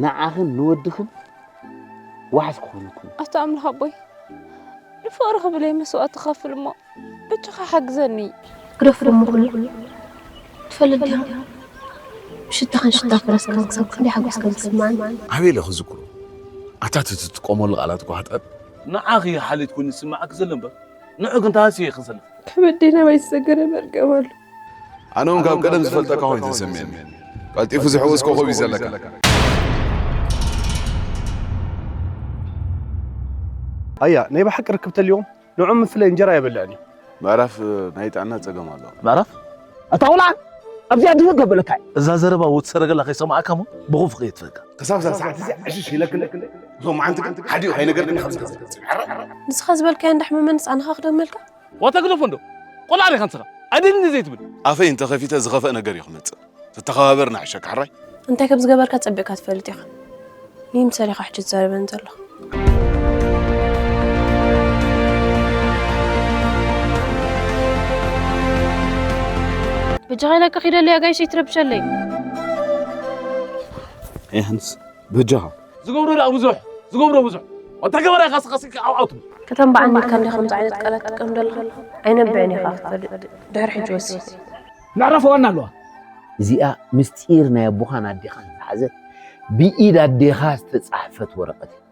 ንዓኽን ንወድኽን ዋሕስ ክኾነኩም። ኣቶ ኣምላኽ ኣቦይ፣ ንፍቕሪ ክብለይ መስዋእቲ ክኸፍል እሞ በጃኻ ሓግዘኒ። ግደፎ እሞ ኩሉ ትፈልጥ ዲኻ? ሽታኽን ሽታ ፈረስካን ክሳብ ክንደይ ሓጎስ ከም ዝስምዓኒ። ኣበይ ኢለ ክዝክሮ? ኣታ እቲ ትጥቀመሉ ቃላት እኮ ሃጠጥ። ንዓኺ ሓልዮት ኮይኑ ዝስምዓኪ ዘሎ እምበር ንዑ ግን ተሃስዮ ኢኺ ዘለኺ። ካብ ኣደይ ናባይ ዝሰገረ መርገም ኣሎ። ኣነ እውን ካብ ቀደም ዝፈልጠካ ኮይኑ ተሰሚዕኒ። ቀልጢፉ ዝሕወስ ኮኸብ እዩ ዘለካ። ኣያ ናይ ብሓቂ ርክብ ተልዮም ንዑ ምፍለ እንጀራ የበልዕን እዩ። ምዕራፍ ናይ ጥዕና ጸገም ኣለዎ። ምዕራፍ ኣታ ቆልዓ ኣብዚኣ ድፍን ከበለካ እዛ ዘረባ ወዲ ሰረገላ ከይሰማዓካ እሞ ብኹፍ ከየትፈካ ክሳብ እዛ ሰዓት እዚ ዕሽሽ ኢለክን እዞም መዓንቲ ግን ሓዲኡ ከይነገርኒ ካብዚ ንስኻ ዝበልካዮ እንዳሕመመንስ ኣነኻ ክደግመልካ? ዋታ ግደፎ እንዶ ቆልዓ ዲኻ ንስኻ ኣይደልን ዘይትብል ኣፈይ እንተኸፊተ ዝኸፍእ ነገር እዩ ክመጽእ። ተተኸባበር ንዕሸክ ሓራይ። እንታይ ከም ዝገበርካ ጸቢቕካ ትፈልጥ ኢኻ። ይምሰል ኢኻ ሕጂ ትዛረበኒ ዘለኻ። በጃኻ ኢለካ ኪደለይ ኣጋይሽ ይትረብሸለይ። ዮሃንስ በጃኻ ዝገብሮ ደኣ ብዙሕ ዝገብሮ ብዙሕ ወታ ገበራ ካስካስካ ዓውዓውቱ ከተንባዓኒ ኢልካ እንዲኻ ከምዚ ዓይነት ቃላት ትጥቀም ዘለኻ ኣይነብዕን ኢኻ ክትፈልጥ ድሕሪ ሕጂ ወሲን። ምዕራፍ ዋና ኣለዋ እዚኣ ምስጢር ናይ ኣቦኻን ኣዴኻን ዝሓዘት ብኢድ ኣዴኻ ዝተጻሕፈት ወረቐት እያ።